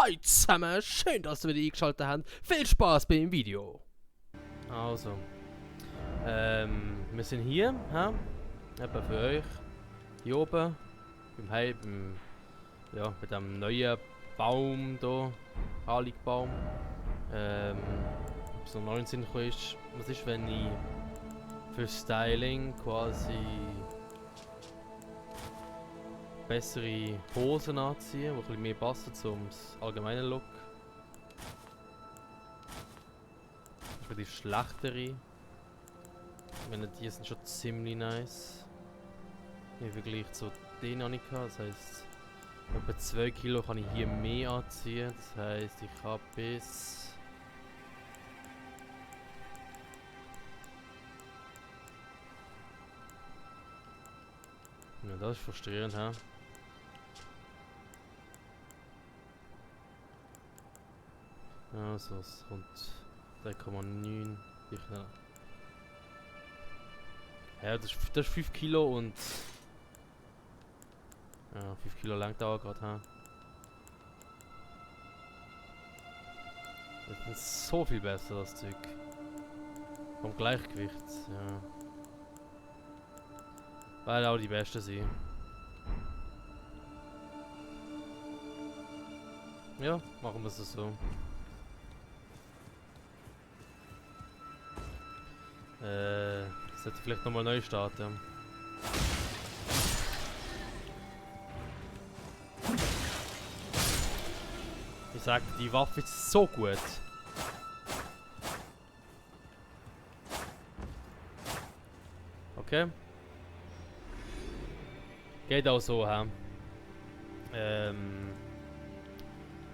Hi zusammen, schön, dass ihr wieder eingeschaltet habt. Viel Spaß beim Video. Also, wir sind hier, eben für euch, hier oben, bei dem neuen Baum hier, Heiligenbaum. Ob es noch neu in den Sinn gekommen ist, was ist, wenn ich für Styling quasi bessere Hosen anziehe, die ein bisschen mehr passen zum allgemeinen Look. Das ist die schlechtere. Ich meine, die sind schon ziemlich nice. Im Vergleich zu denen habe ich gehabt. Das heisst, etwa 2 Kilo kann ich hier mehr anziehen. Das heisst, ich habe bis... Ja, das ist frustrierend, hä? Also, es kommt 3,9. Ja, das ist 5 Kilo und... Ja, 5 Kilo langt auch gerade, hä? Das ist so viel besser, das Zeug. Vom Gleichgewicht, ja. Weil auch die besten sind. Ja, machen wir es so. Sollte vielleicht nochmal neu starten. Ich sag, die Waffe ist so gut. Okay. Geht auch so, hä?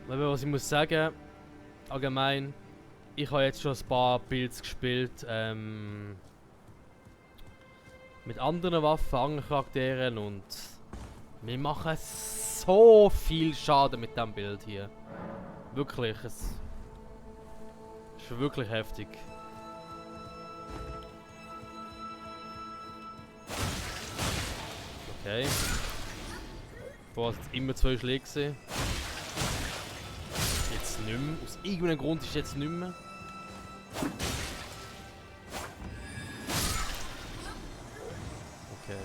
Was ich muss sagen, allgemein, ich habe jetzt schon ein paar Builds gespielt, mit anderen Waffen, anderen Charakteren und wir machen so viel Schaden mit diesem Bild hier. Wirklich, es ist wirklich heftig. Okay. Vorher waren es immer 2 Schläge gewesen. Jetzt nicht mehr. Aus irgendeinem Grund ist es jetzt nicht mehr. Okay.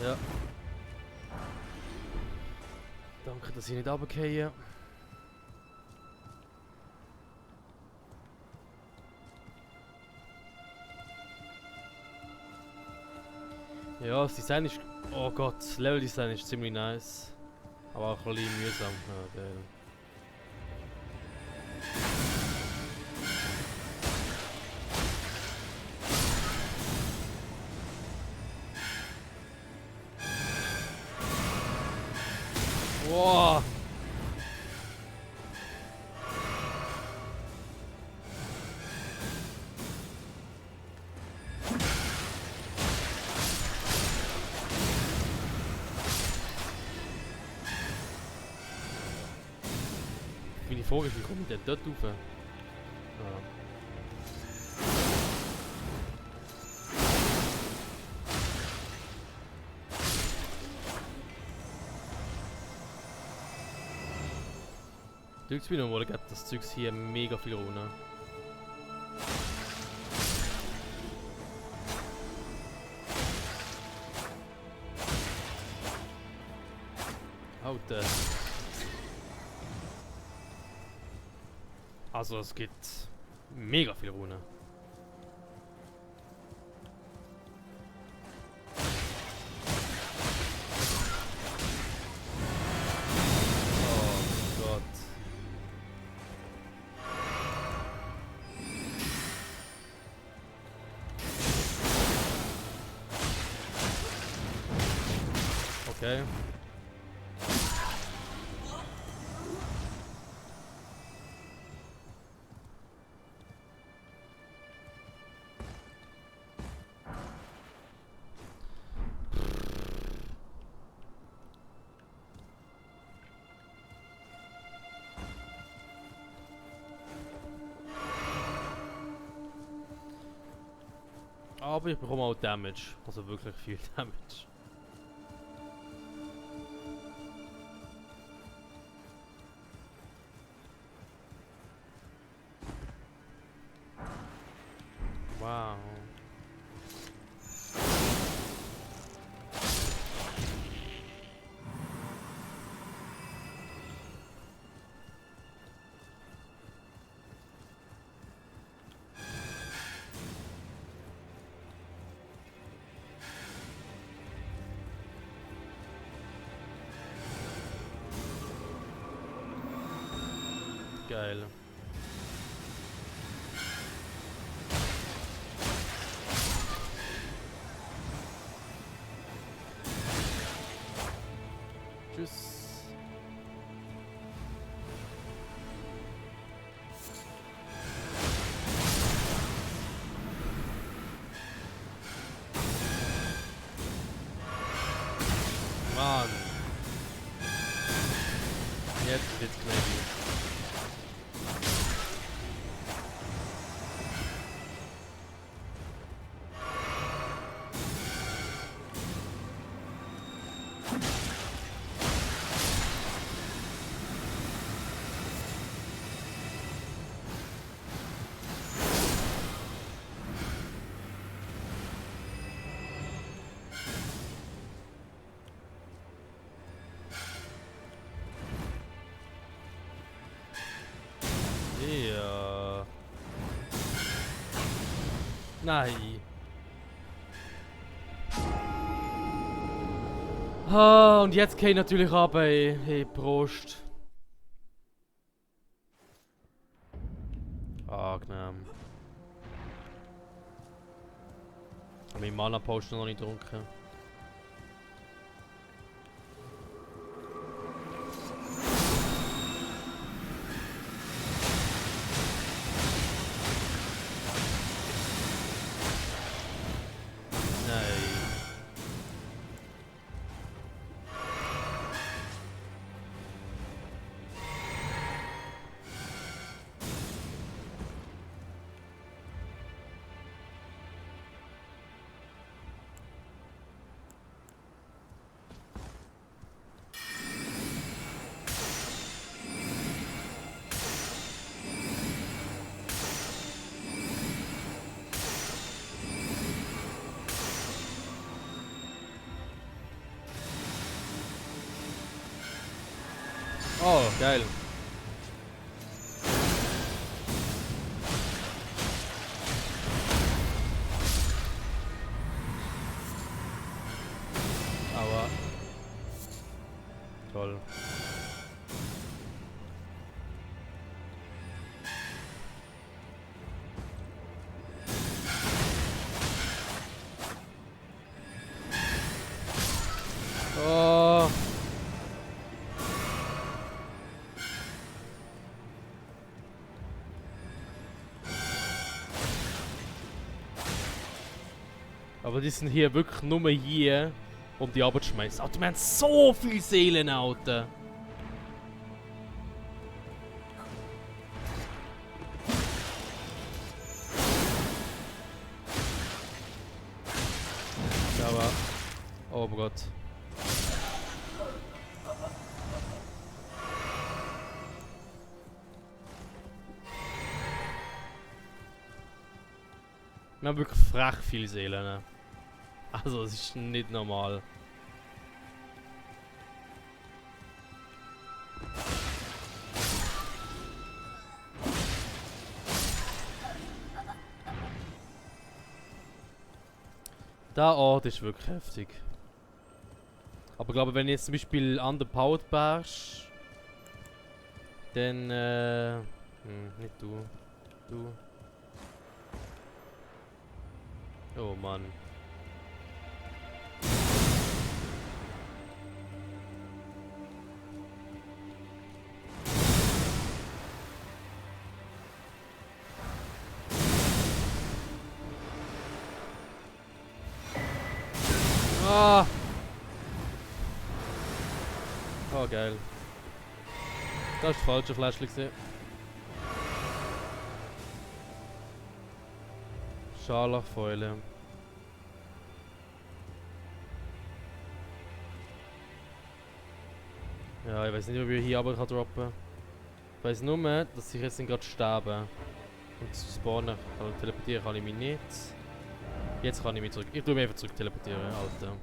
Ja. Danke, dass ich nicht runterfallen. Ja, das Design ist... Oh Gott, das Level-Design ist ziemlich nice. Aber auch ein bisschen mühsam. Ja, geil. Wow. Meine Frage ist, wie komme ich denn dort rauf? Ja. Durch das Mal gibt das Zeug hier mega viel Runen. Alter. Also es gibt mega viel Runen. Okay. Aber ich bekomme auch Damage. Also wirklich viel Damage. Wow. Geil. Tschüss. Mann. Jetzt wird's knackig. Ja. Nein. Ah, und jetzt geht natürlich ab, ey. Hey, Prost. Angenehm. Ich habe meinen Mana-Potion noch nicht getrunken. Oh, geil. Aua. Toll. Oh. Aber die sind hier wirklich nur hier, um die abzuschmeißen. Alter, wir haben so viele Seelen, Alter. Aber. Oh mein Gott. Wir haben wirklich frech viele Seelen. Ne? Also, es ist nicht normal. Der Ort ist wirklich heftig. Aber ich glaube, wenn jetzt zum Beispiel underpowered wärst, dann nicht du. Du. Oh Mann. Ah! Oh geil. Das war das falsche Fläschchen. Scharlachfäule. Ja, ich weiß nicht, ob ich hier aber droppen kann. Ich weiß nur, dass ich jetzt nicht gerade sterbe. Und zu spawnen kann, teleportieren kann ich mich nicht. Jetzt kann ich mich zurück. Ich tue mich einfach zurück teleportieren, Alter.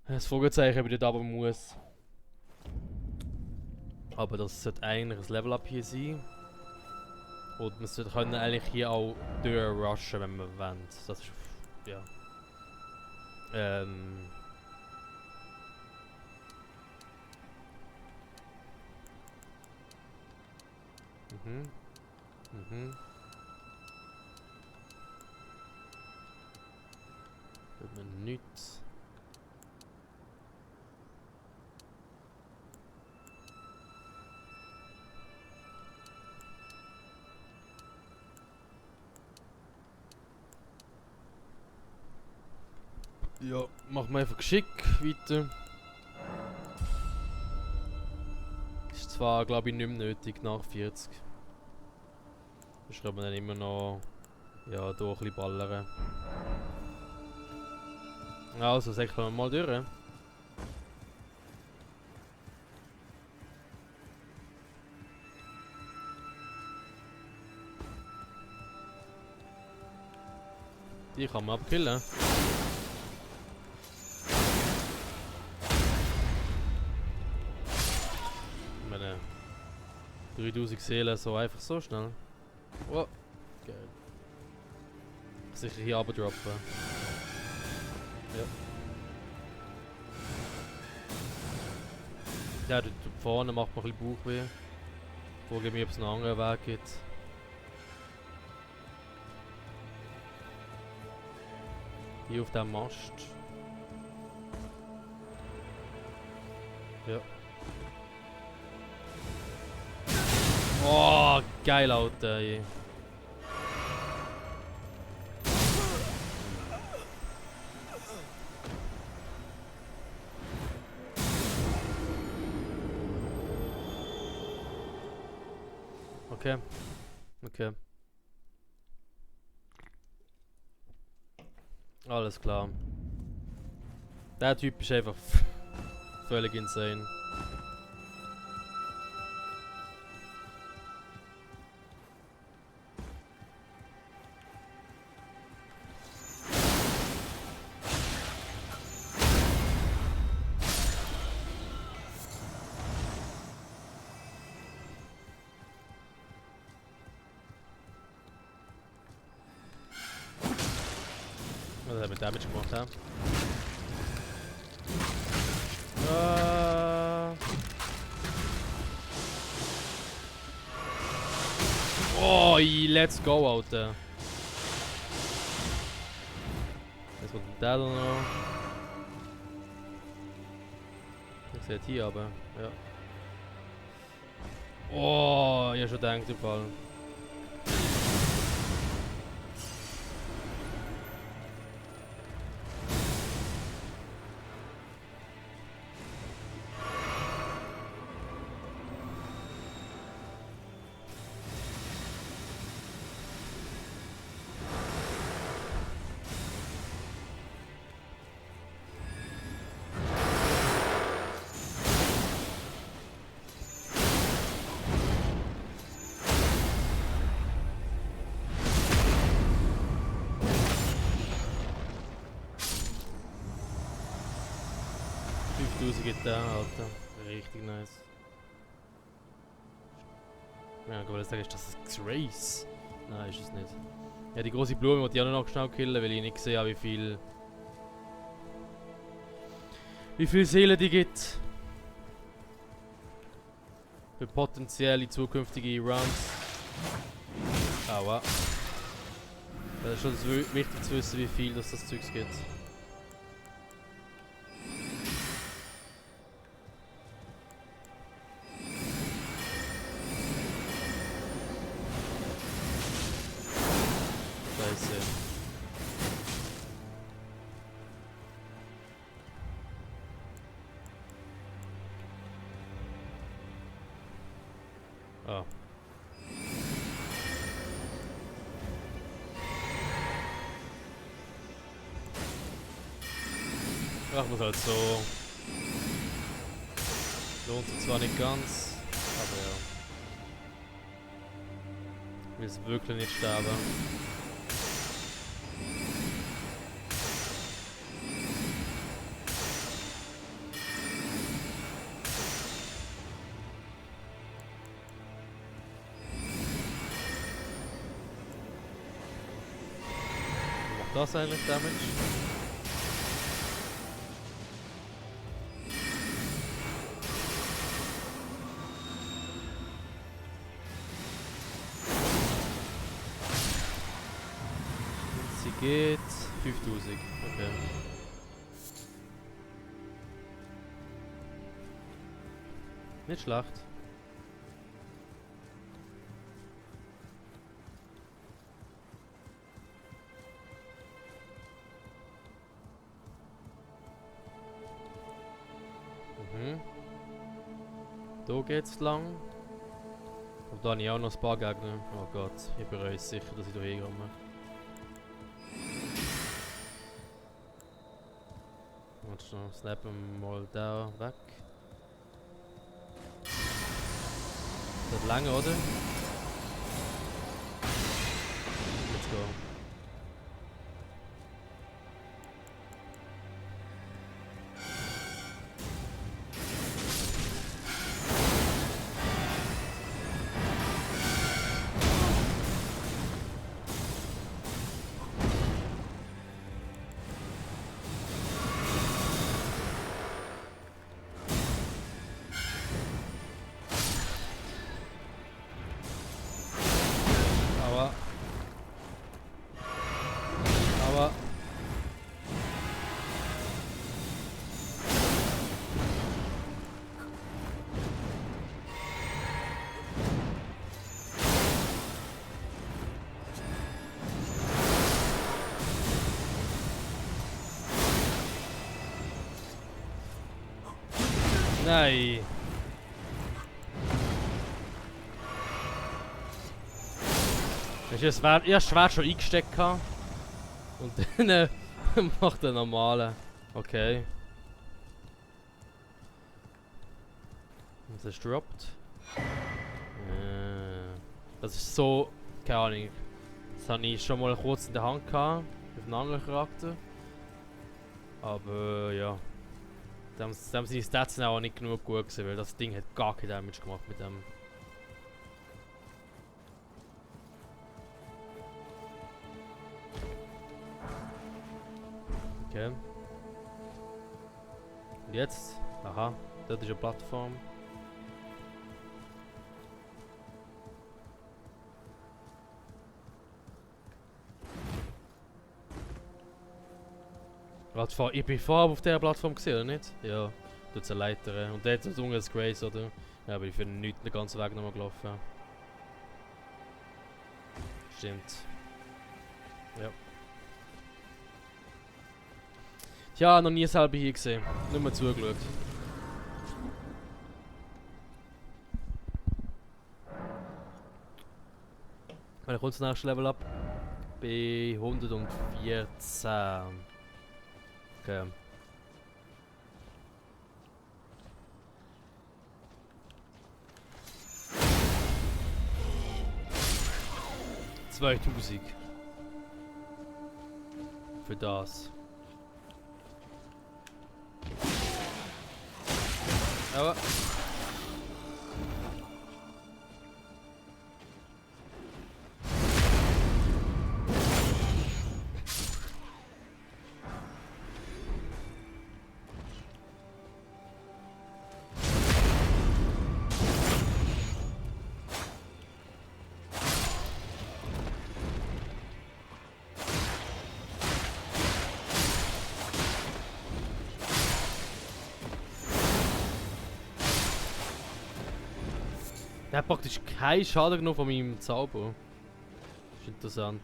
Das Fragezeichen, ob ich dort aber muss. Aber das sollte eigentlich ein Level-Up hier sein. Und man sollte können eigentlich hier auch durchrushen, wenn man will. Das ist. Ja. Mhm. Mhm. Wird man nichts. Ja, machen wir einfach geschickt weiter. Ist zwar, glaube ich, nicht mehr nötig nach 40. Sonst kann man dann immer noch ja, durch ein bisschen ballern. Also, säckeln wir mal durch. Die kann man abkillen. Ich meine, 3000 Seelen so einfach so schnell. Oh, geil. Sicher hier runter droppen. Ja. Ja, dort vorne macht mir ein bisschen Bauchweh. Frage mich, ob es einen anderen Weg gibt. Hier auf dem Mast. Ja. Oh, geil, Alter. Ey. Okay. Okay. Alles klar. Der Typ ist einfach völlig insane. Was hat er mit Damage gemacht, ja? Oh, let's go, Alter. Jetzt kommt der da noch. Ich sehe hier aber, ja. Oh, ich hab schon gedacht, im Fall. Geht der, Alter. Richtig nice. Ja, ich wollte sagen, ist das ein Race? Nein, ist es nicht. Ja, die große Blume wollte ich auch noch schnell killen, weil ich nicht gesehen habe, wie viel Seelen die gibt. Für potenzielle zukünftige Rounds. Aua. Das ist schon wichtig zu wissen, wie viel das Zeugs gibt. Ah. Ach, muss halt so. Lohnt sich zwar nicht ganz, aber ja. Ich will es wirklich nicht sterben. Macht das eigentlich Damage? Sie geht 5000, okay. Nicht schlecht. Mhm. Da geht's lang. Und da habe ich auch noch ein paar Gegner. Oh Gott, ich bereue es sicher, dass ich da hinkomme. Warte schon, snappen wir mal da weg. Das hat lange, oder? Let's go. Aber. Nein. Ich habe das Schwert schon eingesteckt gehabt. Und dann macht der normale. Okay. Was ist droppt? Das ist so. Keine Ahnung. Das habe ich schon mal kurz in der Hand gehabt. Auf einen anderen Charakter. Aber ja. Dem sind die Stats auch nicht genug gut gewesen, weil das Ding hat gar kein Damage gemacht mit dem. Okay. Und jetzt? Aha, das ist eine Plattform. Ich bin vorher auf dieser Plattform gesehen, oder nicht? Ja, dort eine Leiter. Und dort ist unten das Grace, oder? Ja, aber ich bin nicht den ganzen Weg nochmal gelaufen. Stimmt. Ja. Tja, noch nie selber hier gesehen. Nur mal zugeschaut. Wenn ich kurz das nächste Level ab. Bei 114. Okay. $2000. Für das. Aber. Der hat praktisch keinen Schaden genommen von meinem Zauber. Das ist interessant.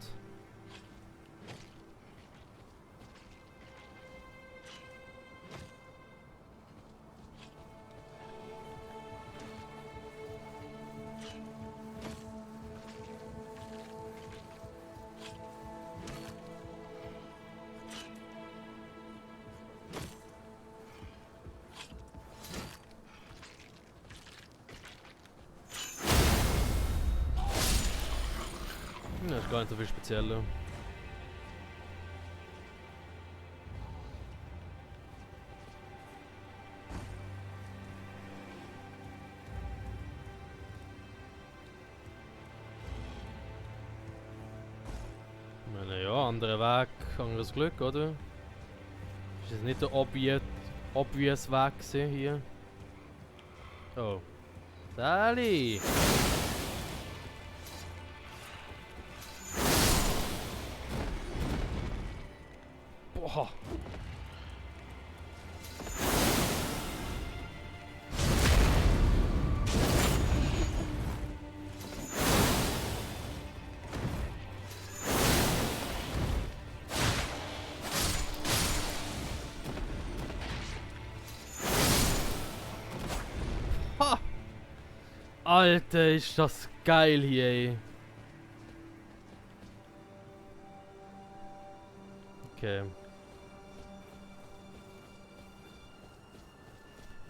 ist gar nicht so viel spezieller. Ich meine, ja, anderer Weg, anderes Glück, oder? Ist das nicht der obvious Weg gewesen hier? Oh. Sally! Boah! Ha! Alter, ist das geil hier, ey. Okay.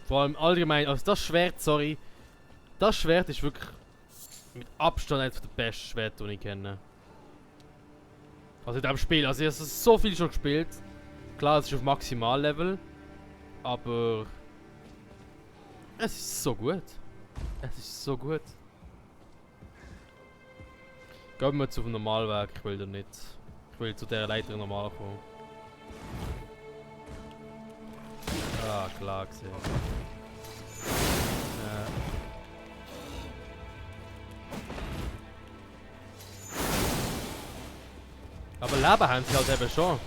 Vor allem allgemein, also das Schwert, sorry. Das Schwert ist wirklich mit Abstand eines der besten Schwerter, die ich kenne. Also in diesem Spiel. Also ich habe so viel schon gespielt. Klar, es ist auf Maximallevel. Aber es ist so gut. Es ist so gut. Gehen wir jetzt auf den Normalweg, ich will da nicht. Ich will zu der Leiter normal kommen. Ah, klar gesehen. Ja. Aber Leben haben sie halt eben schon.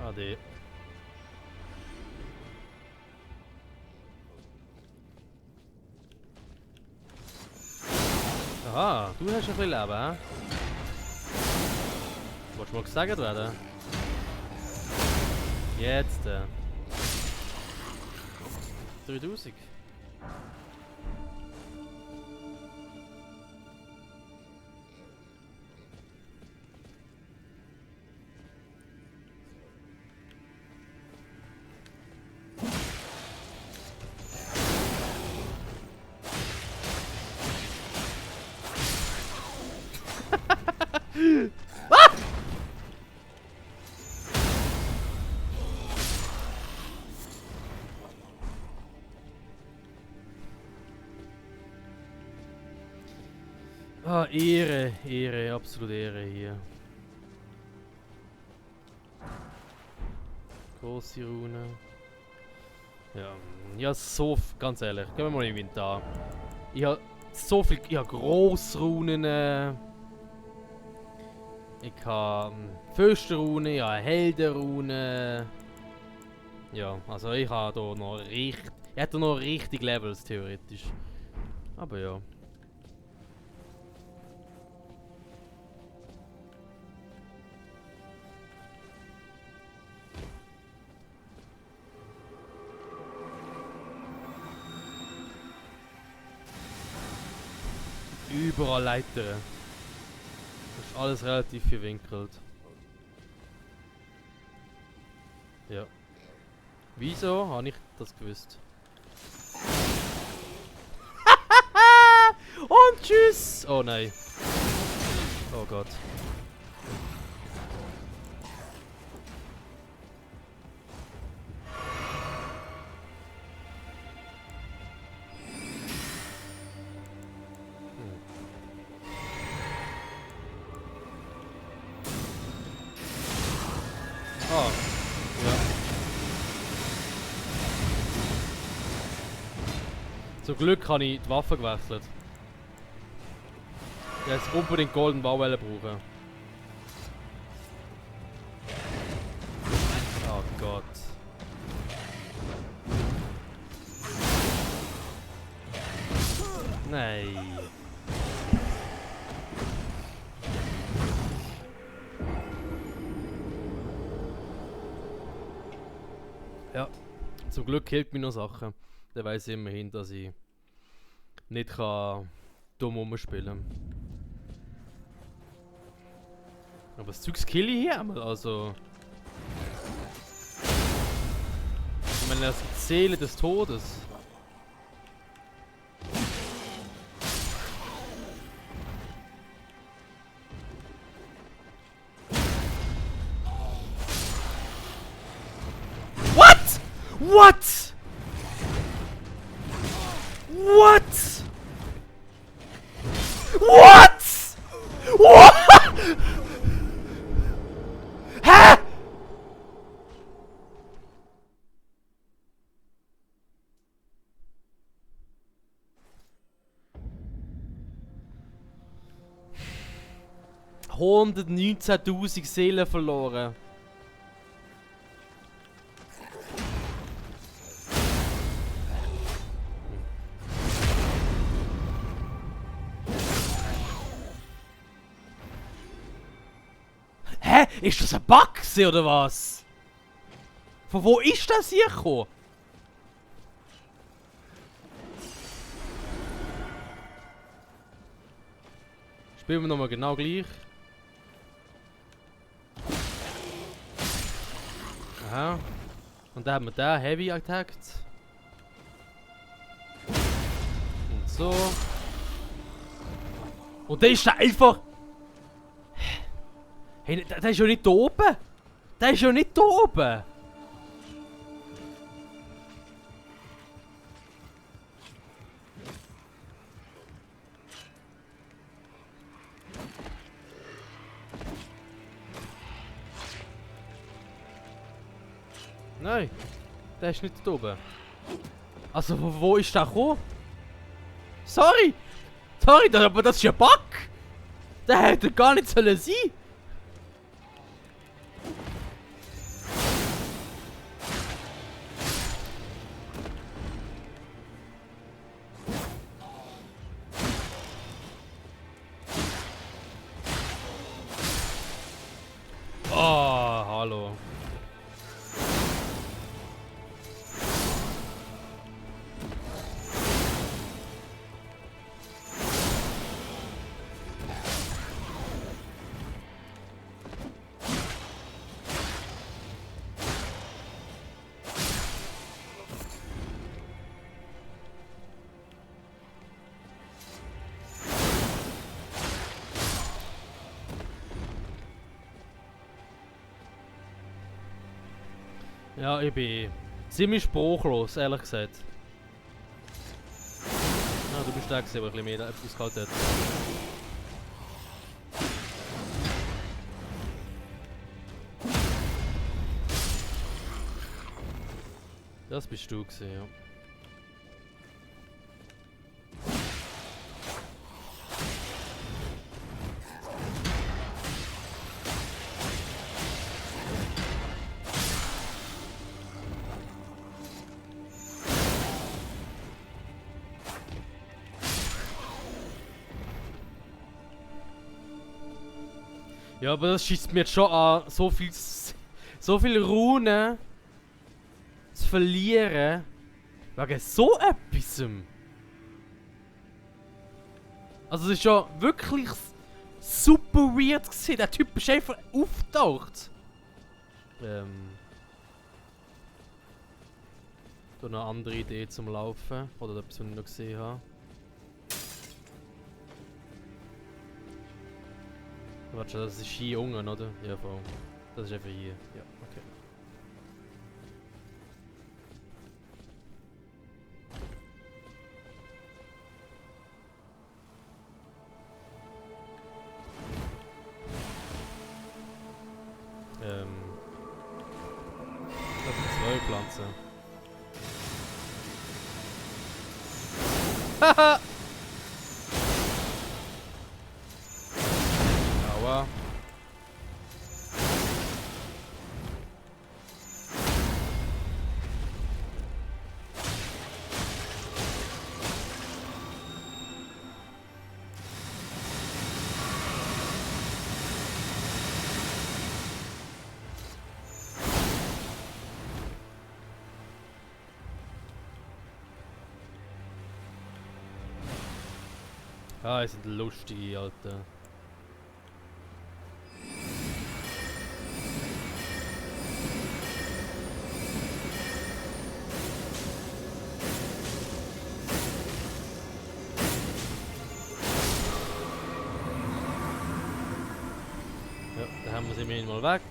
Ade. Aha, du hast ein bisschen Leben, hä? Wolltest du mal gesagt werden? Jetzt. 3000. Ah, Ehre, Ehre, absolut Ehre hier. Große Rune. Ja, ja, so, ganz ehrlich, gehen wir mal in Inventar. Ich habe so viel, ich habe Grossrunen. Ich habe Fürstenrune, ich habe Heldenrune. Ja, also ich habe da noch richtig, ich hätte noch richtig Levels theoretisch. Aber ja. Überall Leitern. Das ist alles relativ verwinkelt. Ja. Wieso habe ich das gewusst? Und tschüss! Oh nein. Oh Gott. Ah, ja. Zum Glück habe ich die Waffe gewechselt. Ich jetzt unbedingt Golden Bow brauchen. Oh Gott. Nein. Ja, zum Glück hilft mir noch Sachen. Dann weiss ich immerhin, dass ich nicht kann dumm rumspielen. Aber das Zeug kill ich hier einmal, also... Ich meine, das ist die Seele des Todes. What? What? What? What? What? Hä? $119.000 Seelen verloren. Hä? Ist das ein Bug gewesen, oder was? Von wo ist das hier gekommen? Spielen wir nochmal genau gleich. Aha. Und dann haben wir den Heavy attacked. Und so. Und der ist da einfach... Hey, der ist ja nicht da oben! Der ist ja nicht da oben! Nein, der ist nicht da oben. Also, wo ist der gekommen? Sorry! Sorry, aber das ist ja Bug! Der hätte gar nicht sollen sein! Oh, hallo. Ja, ich bin ziemlich sprachlos, ehrlich gesagt. Ah, du bist der gewesen, aber ein bisschen mehr ausgehalten hat. Das bist du gewesen, ja. Ja, aber das schießt mir jetzt schon an, so viel Runen zu verlieren. Wegen so etwas. Also, es ist ja wirklich super weird gewesen. Der Typ ist einfach aufgetaucht. Da noch eine andere Idee zum Laufen. Oder etwas, was ich noch gesehen habe. Warte schon, das ist hier unten, oder? Ja, voll. Das ist einfach hier. Ja, okay. Das sind 2 Pflanzen. Haha! Aua. Ah, die sind lustige, Alter. Ja, da haben wir sie immerhin mal weg.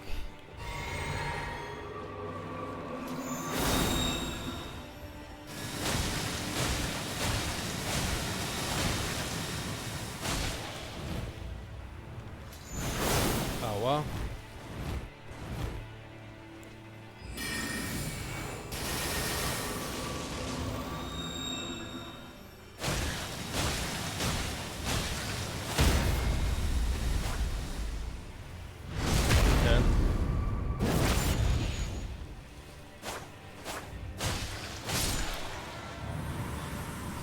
Aua. Okay.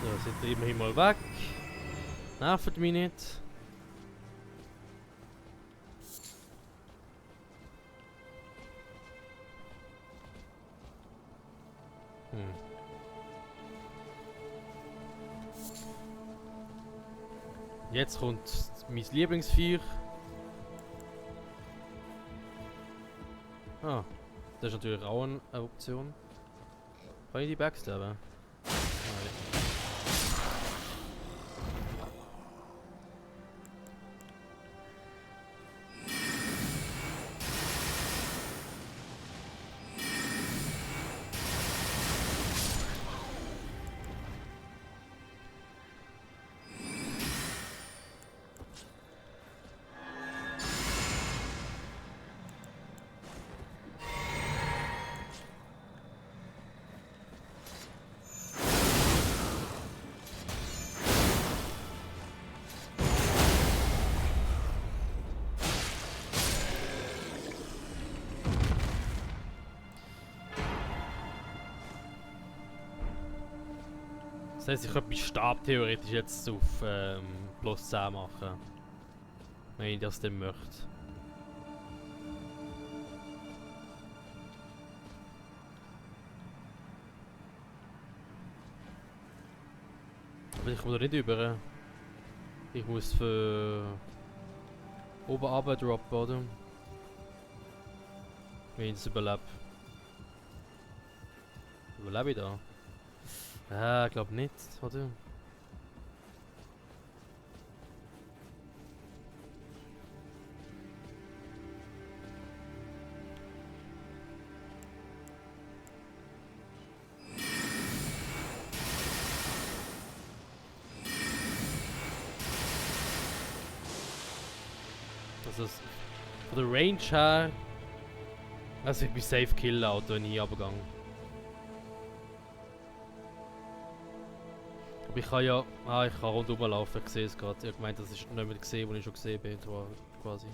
So, sind wir immerhin mal weg. Nervt mich nicht. Jetzt kommt mein Lieblingsviech. Ah, das ist natürlich auch eine Option. Kann ich die backstabben? Nein. Das heisst, ich könnte meinen Stab theoretisch jetzt auf plus 10 machen. Wenn ich das dann möchte. Aber ich komme da nicht über. Ich muss für oben runter droppen, oder? Wenn ich es überlebe. Überlebe ich da? Ich glaube nicht, oder? Also von der Range her. Also ich bin safe killen, Auto, wenn ich runtergehe. Aber ich kann ja. Ich kann rundherum laufen, ich sehe es gerade. Ich habe gemeint, das ist nicht mehr gesehen, wo ich schon gesehen bin, quasi.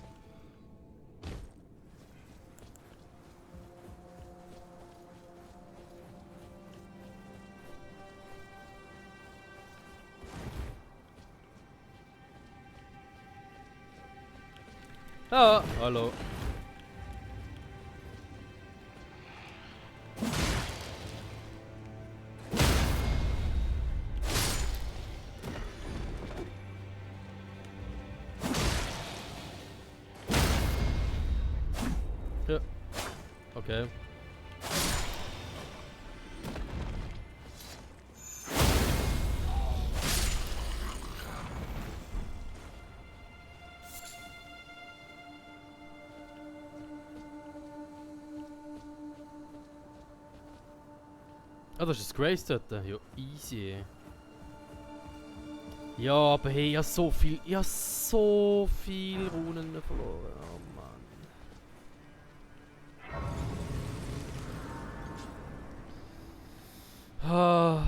Ah, hallo. Ja. Okay. Ah, das ist das Grace dort. Ja, easy. Ja, aber hey, ich habe so viel Runen verloren. Oh Mann. Ah.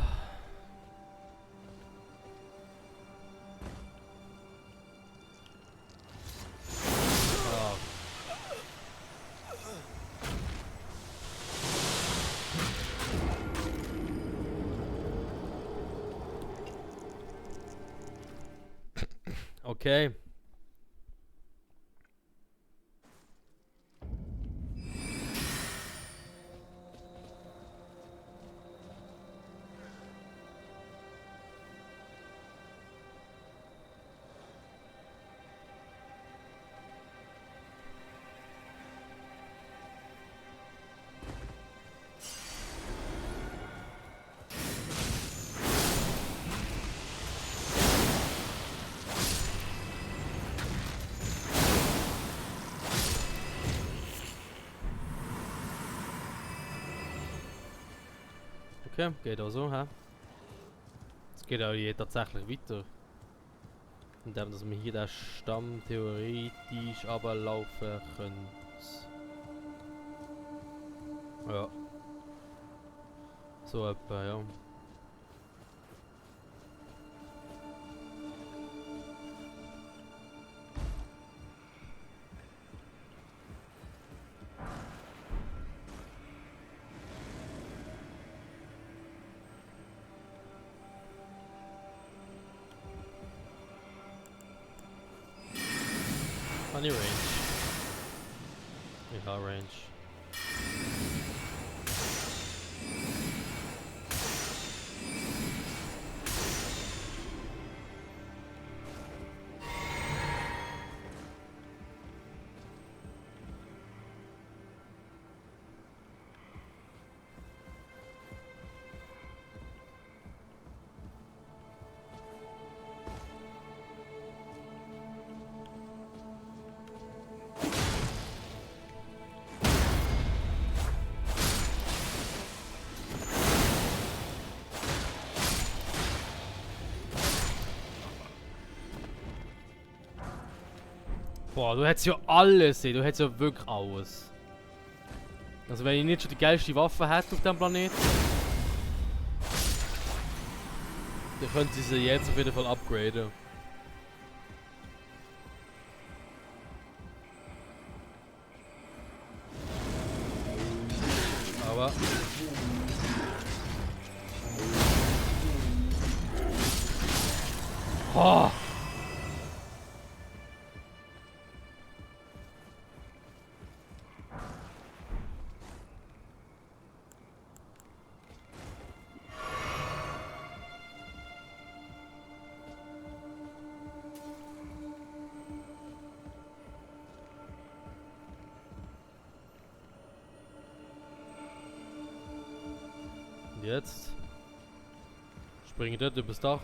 Ah. Okay. Okay, geht auch so, hä? Es geht auch hier tatsächlich weiter. Indem dass wir hier den Stamm theoretisch runterlaufen können. Ja. So etwa, ja. Any range? Ja, Range. Boah, du hättest ja alles, ey. Du hättest ja wirklich alles. Also wenn ich nicht schon die geilste Waffe hätte auf diesem Planeten, dann könnte ich sie jetzt auf jeden Fall upgraden. Aber... Oh. Jetzt springe ich dort übers Dach.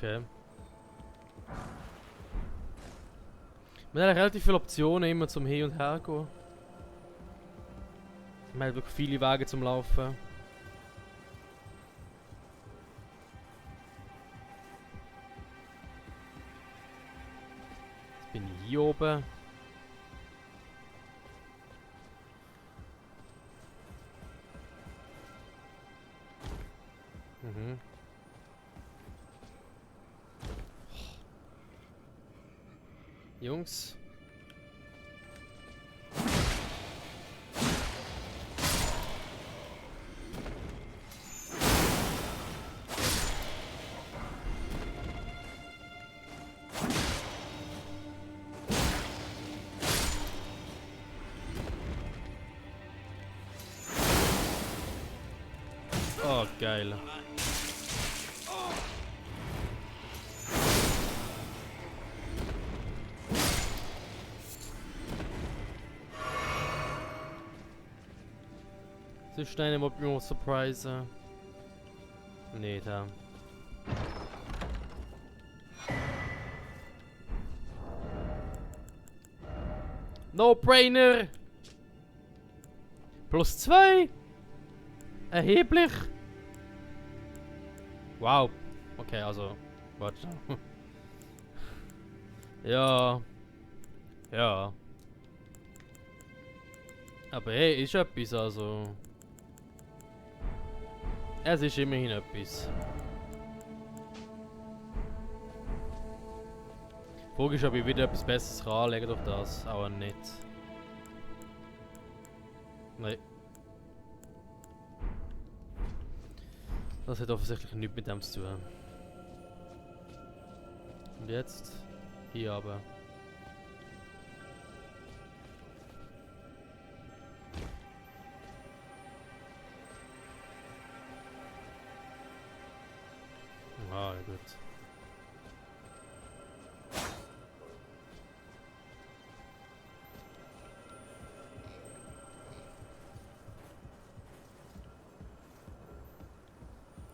Okay. Man hat relativ viele Optionen immer zum Hin und Her gehen. Man hat wirklich viele Wege zum Laufen. Jetzt bin ich hier oben. Mhm. Jungs. Oh, geil. Sonst einen wollte mich noch surprisen. Nee, da. No-brainer! +2! Erheblich! Wow. Okay, also. Warte. Ja. Ja. Aber hey, ist etwas, also. Es ist immerhin etwas. Die Frage ist, ob ich wieder etwas Besseres kann anlegen durch das. Auch nicht. Nein. Das hat offensichtlich nichts mit dem zu tun. Und jetzt? Hier aber. Ah, ja gut.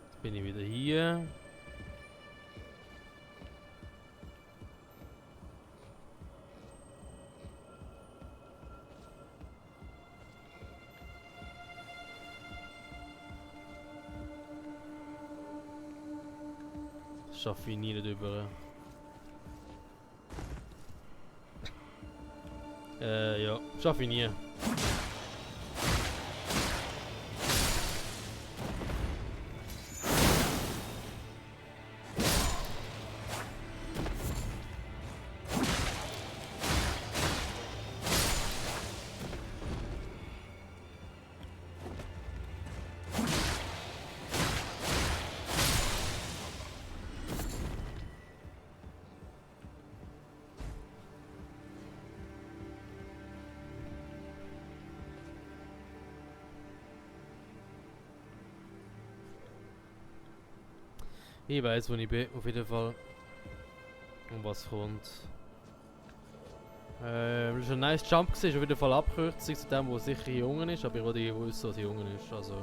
Jetzt bin ich wieder hier. Das schaffe ich nie nicht über. Ja, schaffe ich nie. Ich weiß, wo ich bin, auf jeden Fall. Und was kommt. Das ist ein nice Jump gewesen, ist auf jeden Fall Abkürzung zu dem, wo sicher hier unten ist, aber ich wollte nicht wissen, was hier unten ist, also...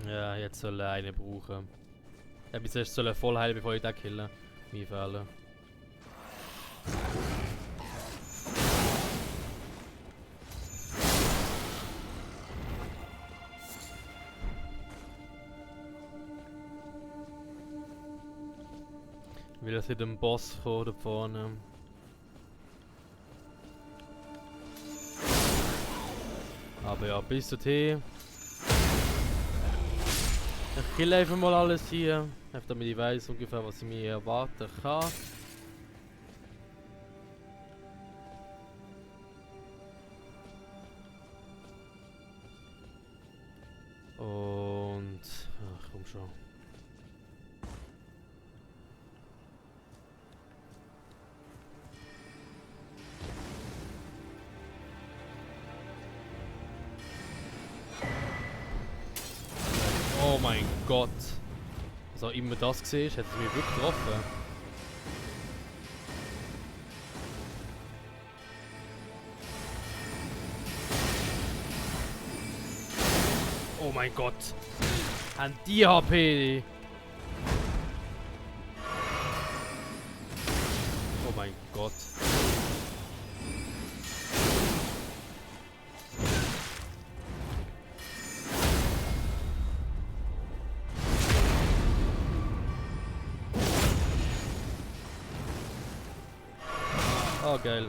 Ja, jetzt soll er einen brauchen. Ja, bis erst soll er voll heilen, bevor ich den kille. Mein Fehler. Will es mit dem Boss kommen da vorne. Aber ja, bis dorthin. Ich kill einfach mal alles hier, einfach damit ich weiß ungefähr, was ich mir erwarten kann. Und... ach komm schon. Oh mein Gott. Was auch immer das gesehen ist, hat es mich wirklich getroffen. Oh mein Gott. An die HP. Oh mein Gott. Oh, geil.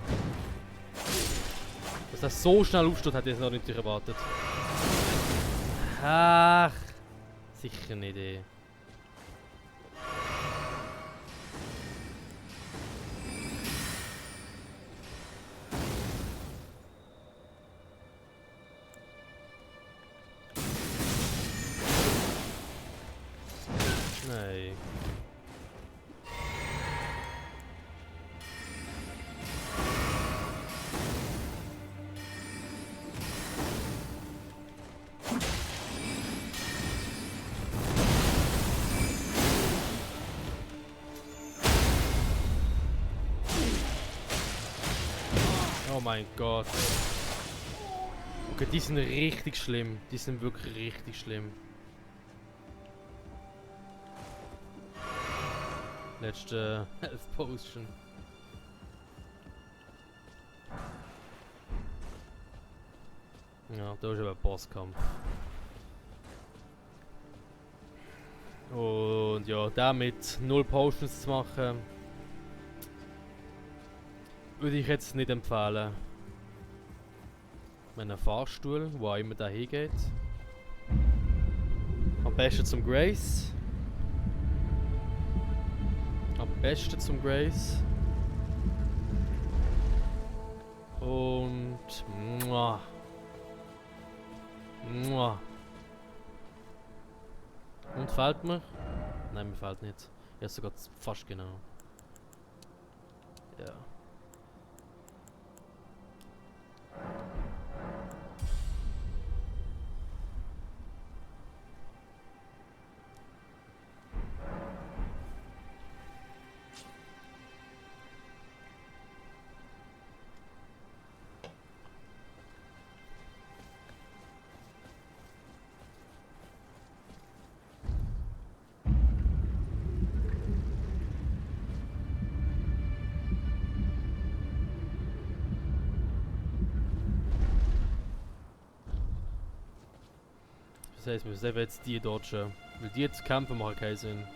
Dass das so schnell aufsteht, hätte ich noch nicht erwartet. Ach, sicher nicht, ey. Nein. Oh mein Gott. Okay, die sind richtig schlimm. Die sind wirklich richtig schlimm. Letzte Health Potion. Ja, da ist aber ein Bosskampf. Und ja, damit 0 Potions zu machen, würde ich jetzt nicht empfehlen. Einen Fahrstuhl, wo auch immer da hingeht. Am besten zum Grace. Am besten zum Grace. Und... Muah. Muah. Und fällt mir? Nein, mir fällt nicht. Ja, sogar fast genau. Ja. Das heißt, wir müssen jetzt die dodgen. Weil die jetzt kämpfen machen keinen Sinn.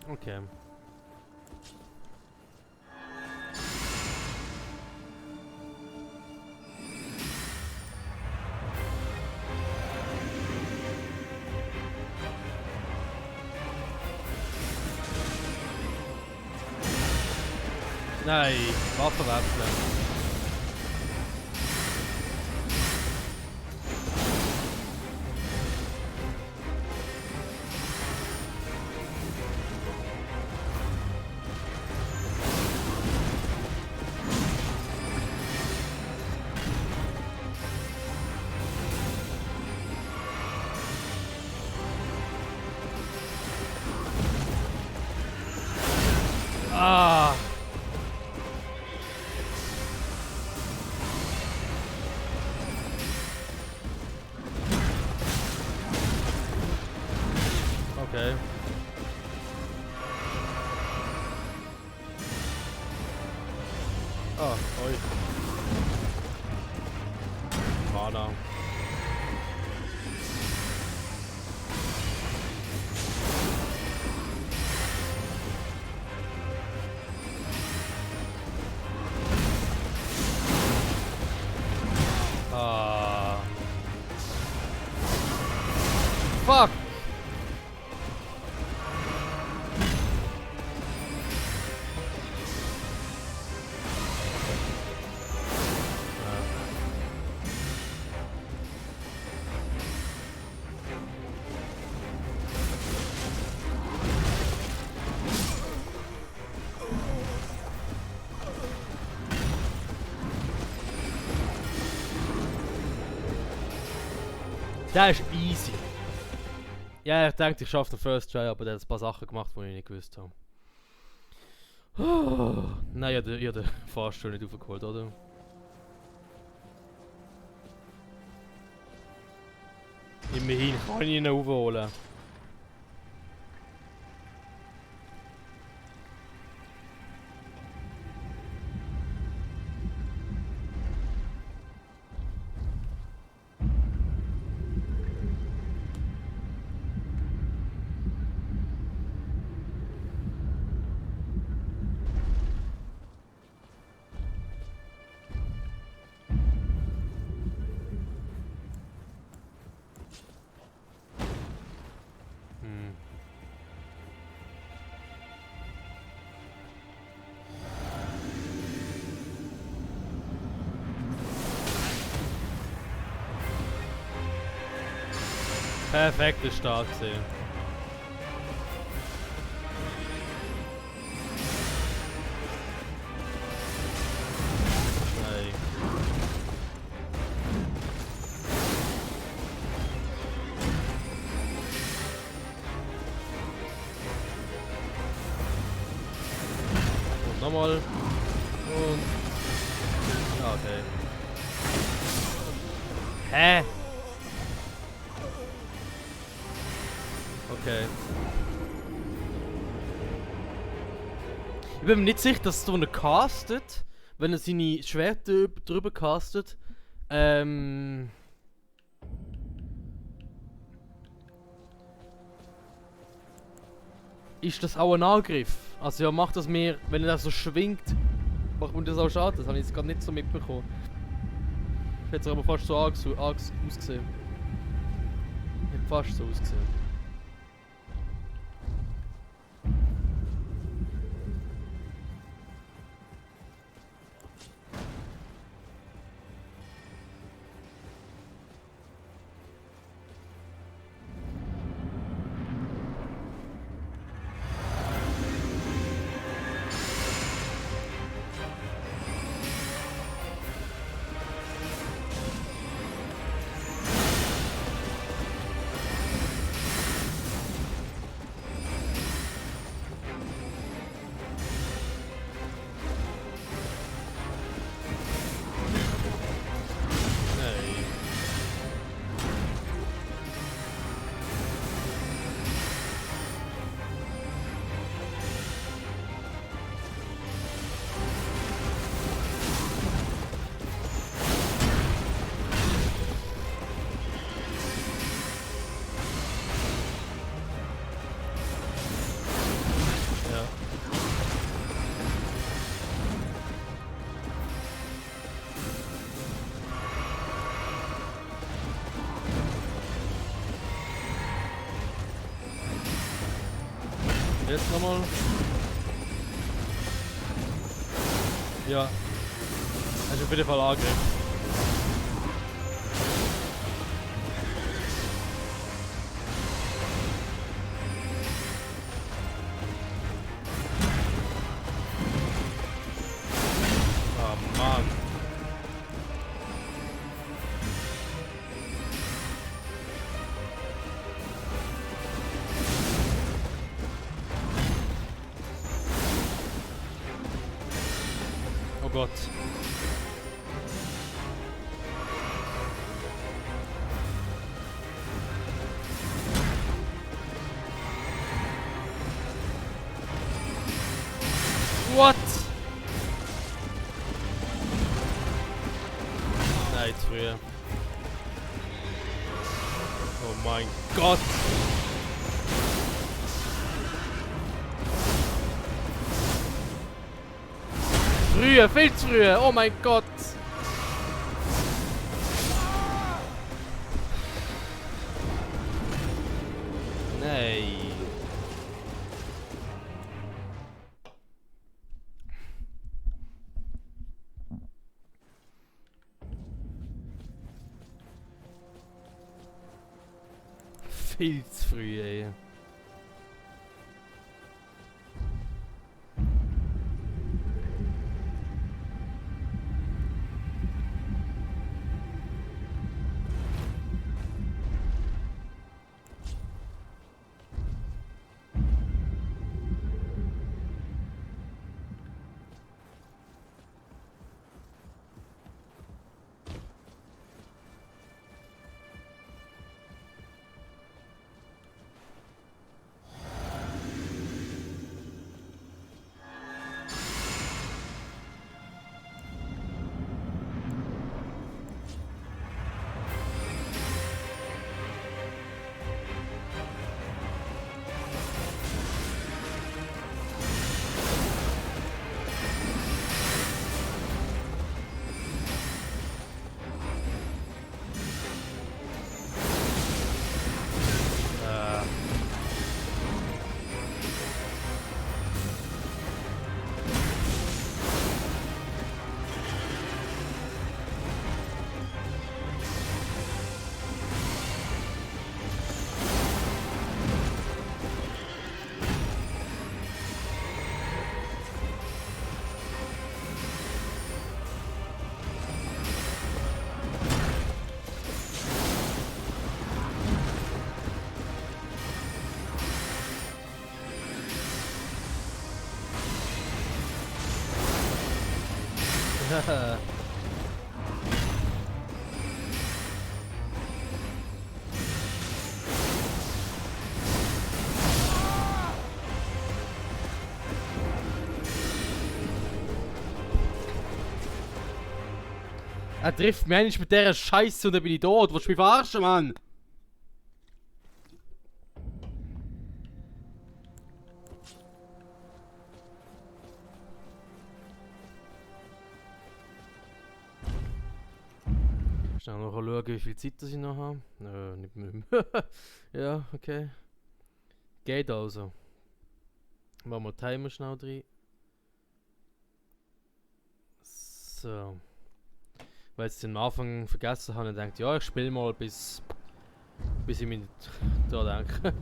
Okay. Nein, Waffe wechseln. Ah! Okay. Ah, oi. Mana. Ah. Fuck! Der ist easy. Ja, ich dachte, ich schaffe den First Try, aber der hat ein paar Sachen gemacht, die ich nicht gewusst habe. Oh, nein, ich habe den Fahrstuhl nicht aufgeholt, oder? Immerhin kann ich ihn aufholen. Perfekter Start gesehen. Nein. Und nochmal. Und Okay. Hä? Okay. Ich bin mir nicht sicher, dass es drunter castet, wenn er seine Schwerter drüber castet. Ist das auch ein Angriff? Also ja, macht das mehr, wenn er das so schwingt, macht man das auch Schaden? Das habe ich jetzt gerade nicht so mitbekommen. Hat es aber fast so ausgesehen. Hat fast so ausgesehen. Jetzt nochmal. Ja. Also auf jeden Fall Angriff. Oh Mann. Oh Gott. What? Nein, zu früh. Oh mein Gott. Früher, viel zu früh. Oh mein Gott. Nein. Viel zu früh, ey. Er trifft mich eigentlich mit dieser Scheiße und dann bin ich tot. Willst du mich verarschen, Mann? Schnell noch schauen, wie viel Zeit das ich noch habe. Nicht mehr. Ja, okay. Geht also. Machen wir den Timer schnell rein. So. Weil ich den am Anfang vergessen habe und denkt, ja, ich spiele mal bis ich mich da denke.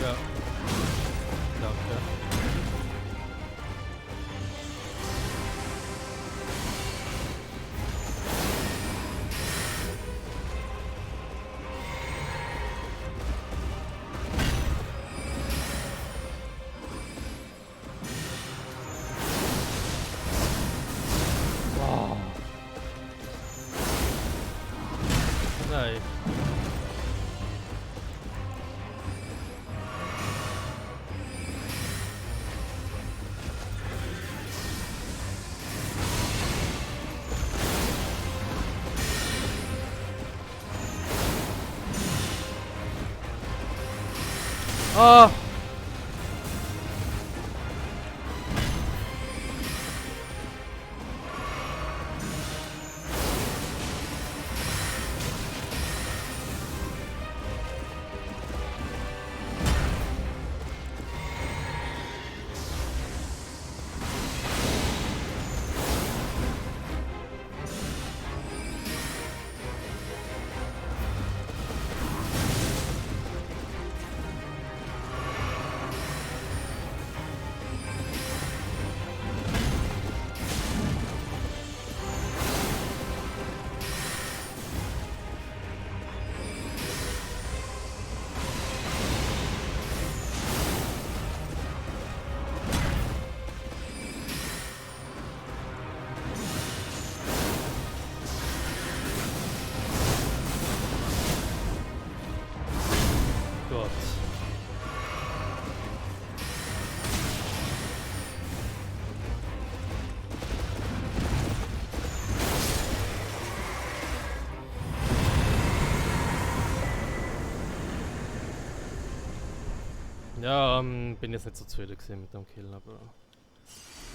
Ja, danke. Wow. Nein. Ah! Gott. Ja, bin jetzt nicht so zufrieden gewesen mit dem Kill, aber...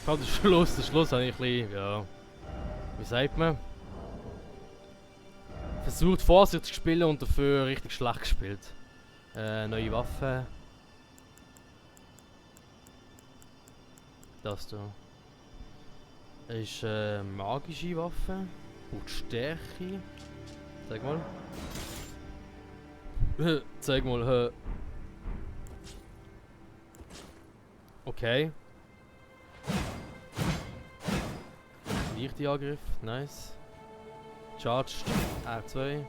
Vor allem der Schluss habe ich ein bisschen, ja... Wie sagt man? Versucht vorsichtig zu spielen und dafür richtig schlecht gespielt. Neue Waffe. Das da. Ist magische Waffe. Und Stärke. Zeig mal. Zeig mal. Okay. Leichte Angriff. Nice. Charged. R2.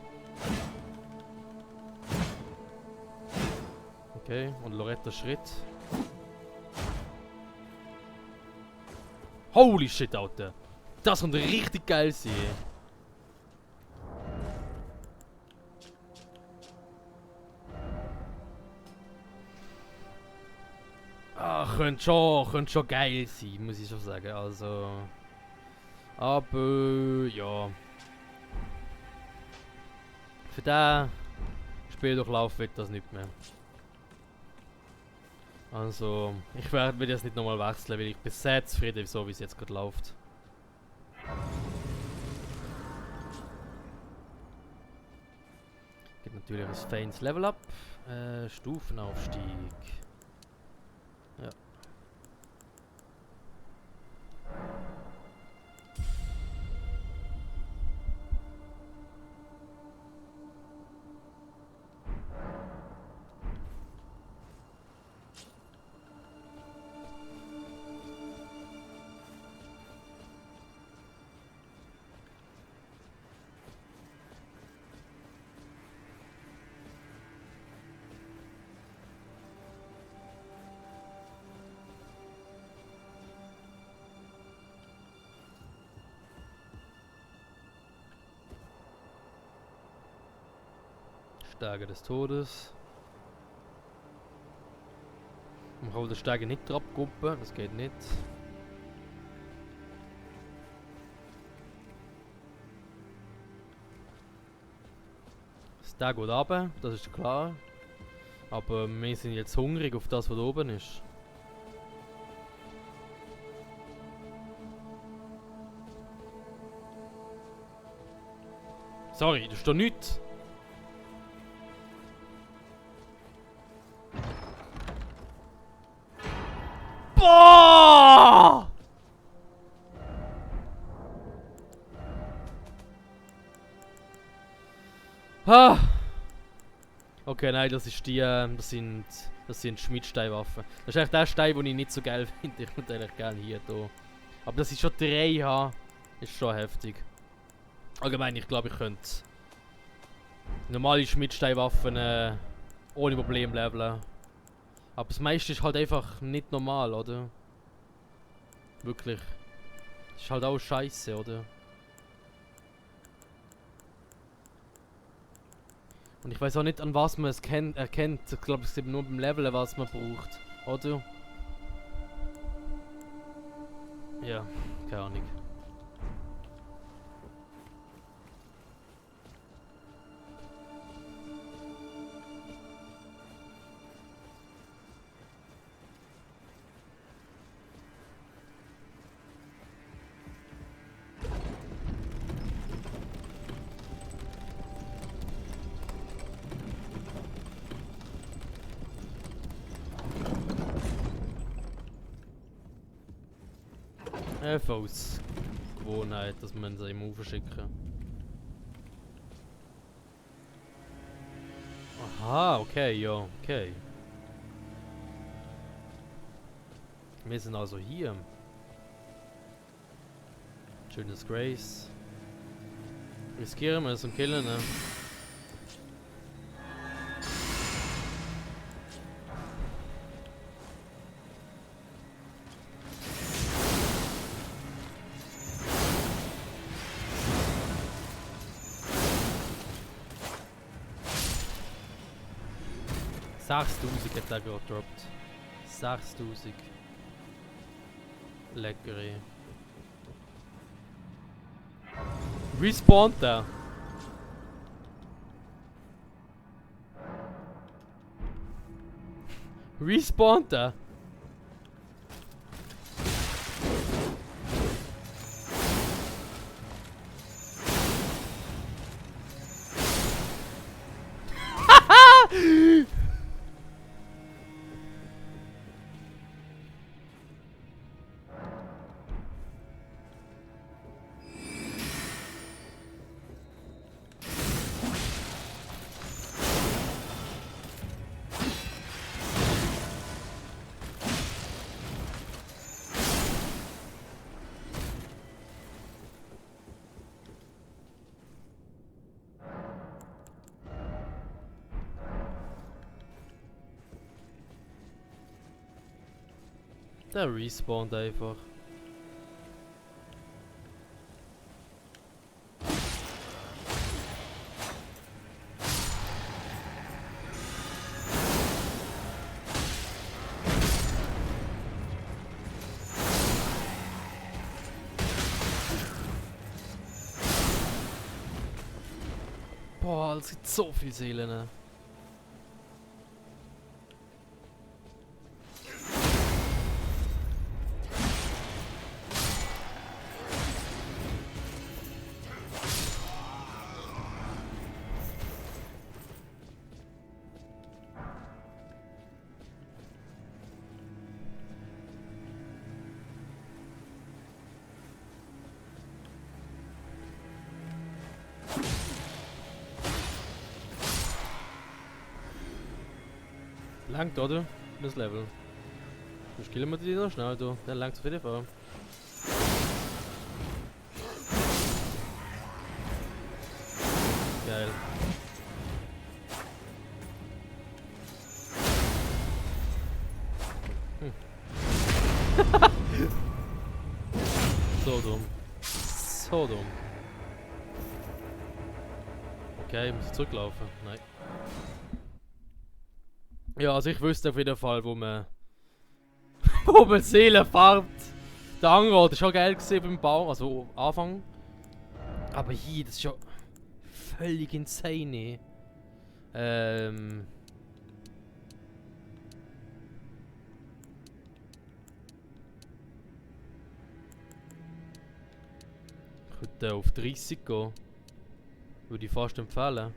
Okay. Und Loretta Schritt. Holy shit, Alter. Das könnte richtig geil sein. Ah, könnte schon geil sein, muss ich schon sagen. Also. Aber ja. Für den Spieldurchlauf wird das nicht mehr. Also, ich werde das nicht nochmal wechseln, weil ich bin sehr zufrieden, so wie es jetzt gerade läuft. Gibt natürlich ein feines Level Up. Stufenaufstieg. Ja. Stärke des Todes. Man kann die Stärke nicht abgruppen, das geht nicht. Der geht runter, das ist klar. Aber wir sind jetzt hungrig auf das, was da oben ist. Sorry, das ist doch nichts. Boah! Ah! Okay, nein, das ist die, das sind Schmiedsteinwaffen. Das ist eigentlich der Stein, den ich nicht so geil finde. Ich würde eigentlich gerne hier da. Aber dass ich schon 3 habe, ist schon heftig. Allgemein, ich glaube, ich könnte normale Schmiedsteinwaffen ohne Problem leveln. Aber das meiste ist halt einfach nicht normal, oder? Wirklich. Das ist halt auch scheiße, oder? Und ich weiß auch nicht, an was man es erkennt. Ich glaube, es ist eben nur beim Leveln, was man braucht. Oder? Ja, keine Ahnung. Einfach aus Gewohnheit, dass man sie ihm aufschicken. Aha, okay, ja, okay. Wir sind also hier. Schönes Grace. Riskieren wir es und killen, ne? $6.000 hat er gerade gedroppt. 6.000. Leckere. Respawnt er? Respawnt er? Der respawnt einfach. Boah, es gibt so viel Seelen. Ne? Langt, oder? Das Level. Sonst killen wir die noch schnell, du. Der langt auf jeden Fall. Geil. So dumm. So dumm. Okay, muss ich zurücklaufen? Nein. Ja, also ich wüsste auf jeden Fall, wo man wo man Seelen färbt. Der Angelort war schon geil gewesen beim Baum, also Anfang. Aber hier, das ist ja völlig insane. Ich würde auf 30 gehen. Würde ich fast empfehlen.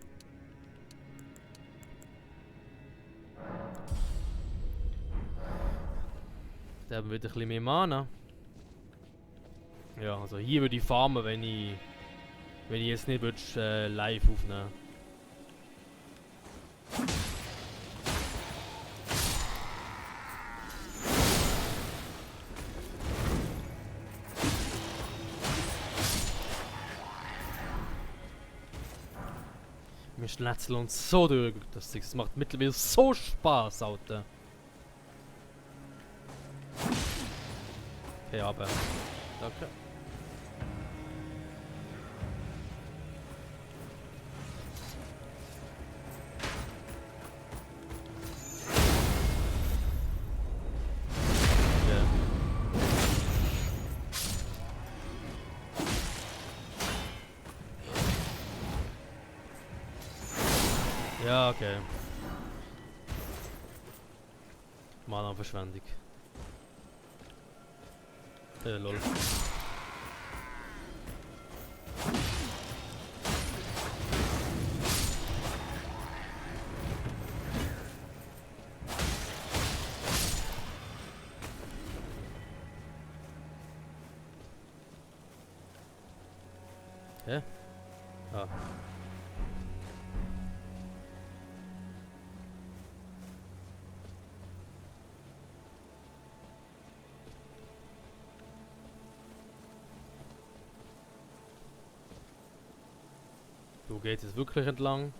Da haben wir wieder ein bisschen mehr Mana. Ja, also hier würde ich farmen, wenn ich jetzt nicht live aufnehmen. Wir schnetzeln uns so durch das Ding. Es macht mittlerweile so Spaß, Alter. Okay, aber. Danke. Ja, okay. Mana-Verschwendung. Lol. Hä? Ah. Wo geht es wirklich entlang?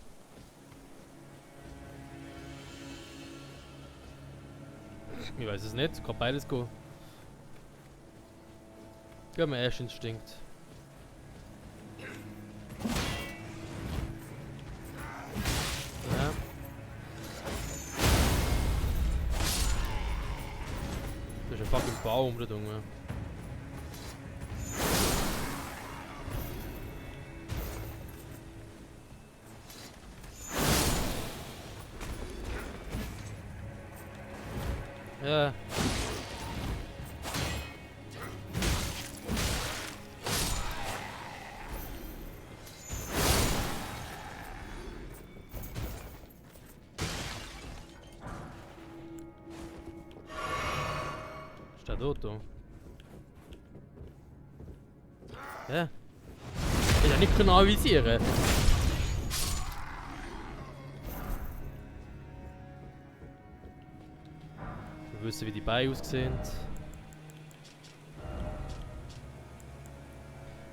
Ich weiß es nicht, kann beides gehen. Gehen wir erst Instinkt. Ja. Das ist ein fucking Baum da drunten. Ja. Steht dort da. Ja. Ich kann nicht genau visieren. Wir wissen, wie die Beine aussehen.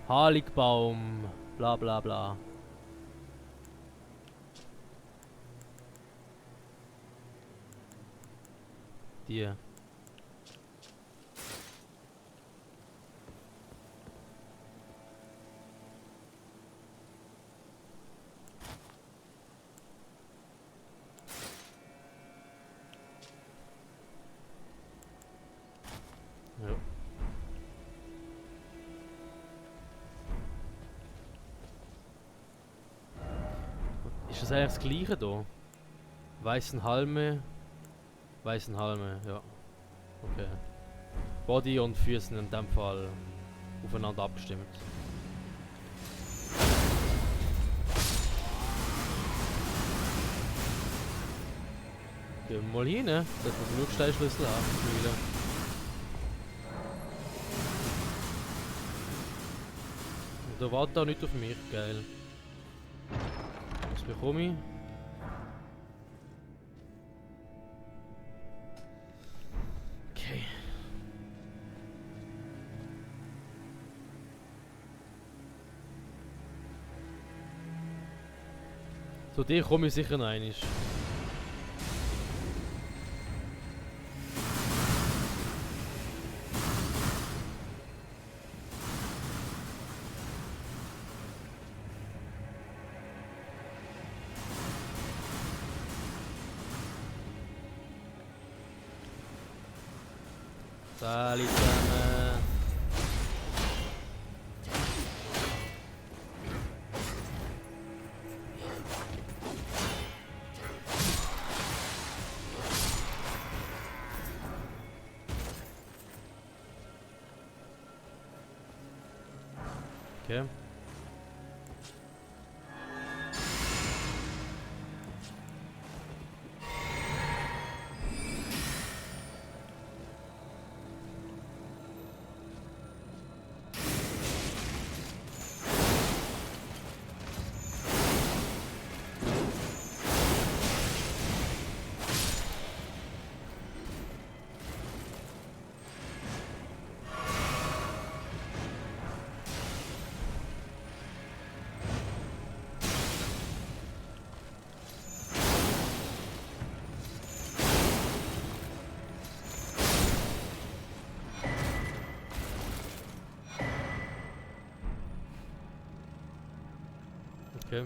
Haligbaum, bla bla bla. Die. Ja. Ist das eigentlich das gleiche hier? Weißen Halme, ja. Okay. Body und Füße in dem Fall aufeinander abgestimmt. Gehen wir mal hin, dass wir genug Steinschlüssel haben. Und da wartet auch nicht auf mich, geil. Was bekomme ich? Okay. Zu dir komme ich sicher noch einmal. Salut zusammen. Okay. Okay.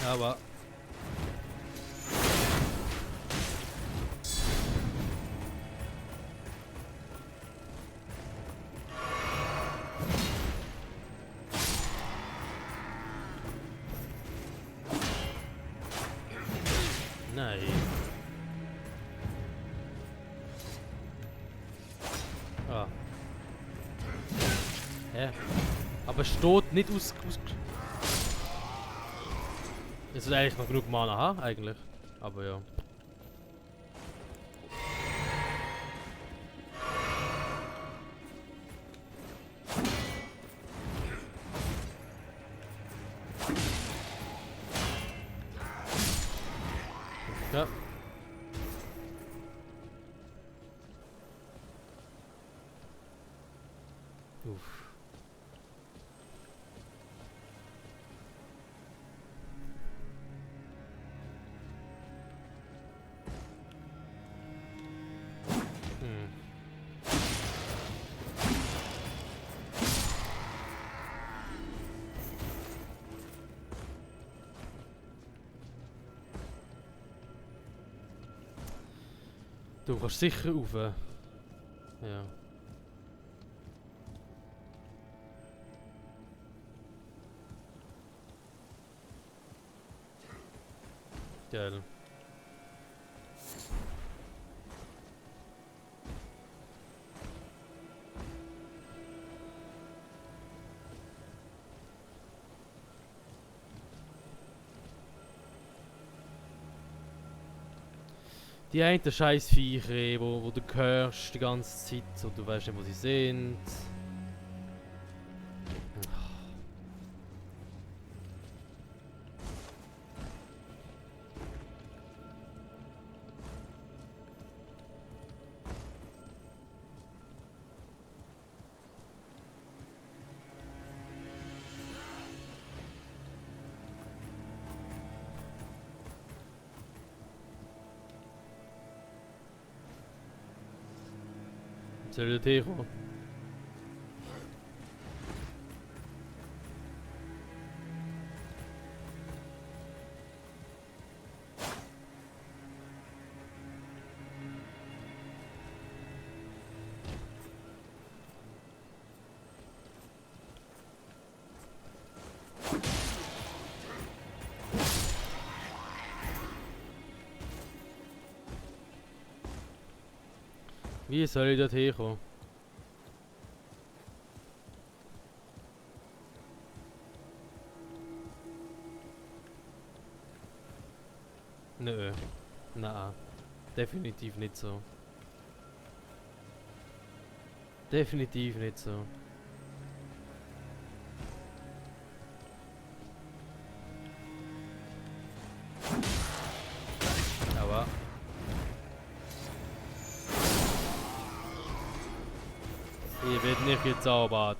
Aber nein. Ah. Hä? Aber es steht nicht aus. Es ist eigentlich noch genug Mana haben, eigentlich. Aber ja. Ja. Uff. Du kannst sicher rauf. Ja. Geil. Die einen scheiß Viecher, wo du hörst die ganze Zeit und du weißt nicht, wo sie sind. Soll ich dort herkommen? Wie soll ich dort herkommen? Nö. Nein. Definitiv nicht so. Definitiv nicht so. Aber hier wird nicht gezaubert.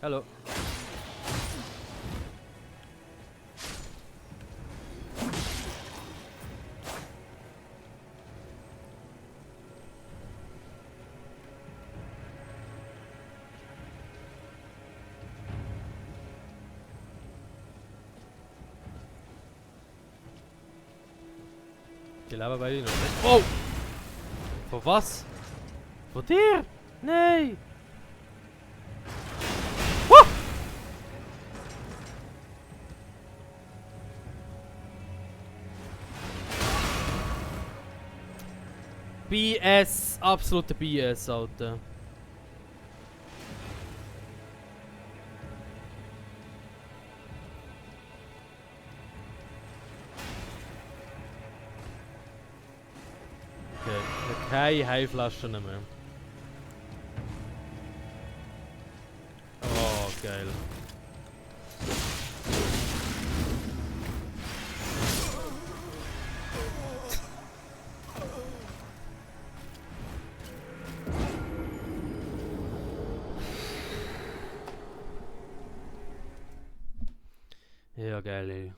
Hallo. Die leben beide noch. Oh! Von was? Von dir? Nein! BS, absoluter BS, Alter. Okay, keine Heilflaschen mehr. Oh, geil. Ja, geil, ey.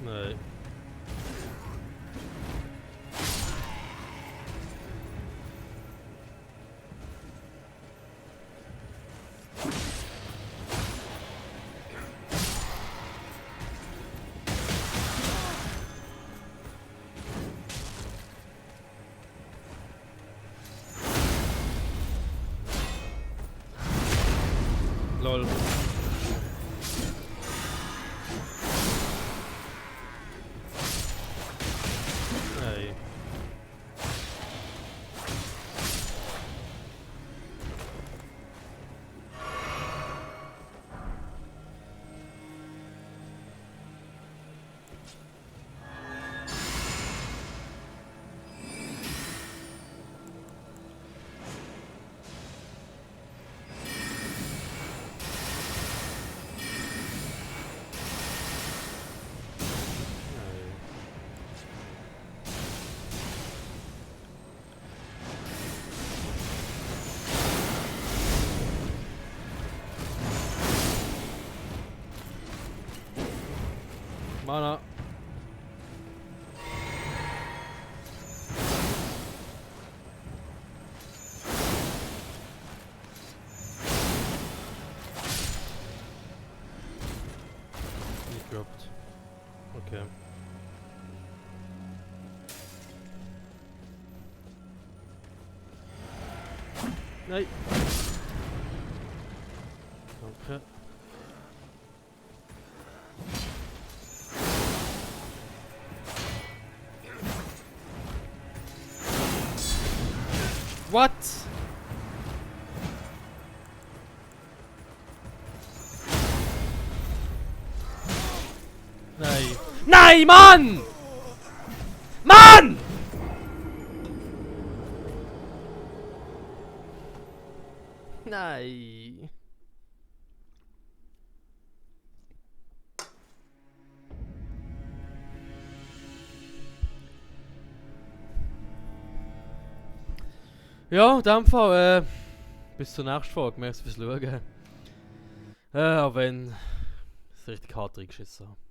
Nein. Lol. Nein. Mana. Nicht droppt. Okay. Nein. Danke. What? Nein. Nein, Mann! Mann! Nein. Ja, in dem Fall, bis zur nächsten Folge. Merci fürs Schauen. Auch wenn es richtig hart reingeschissen hat.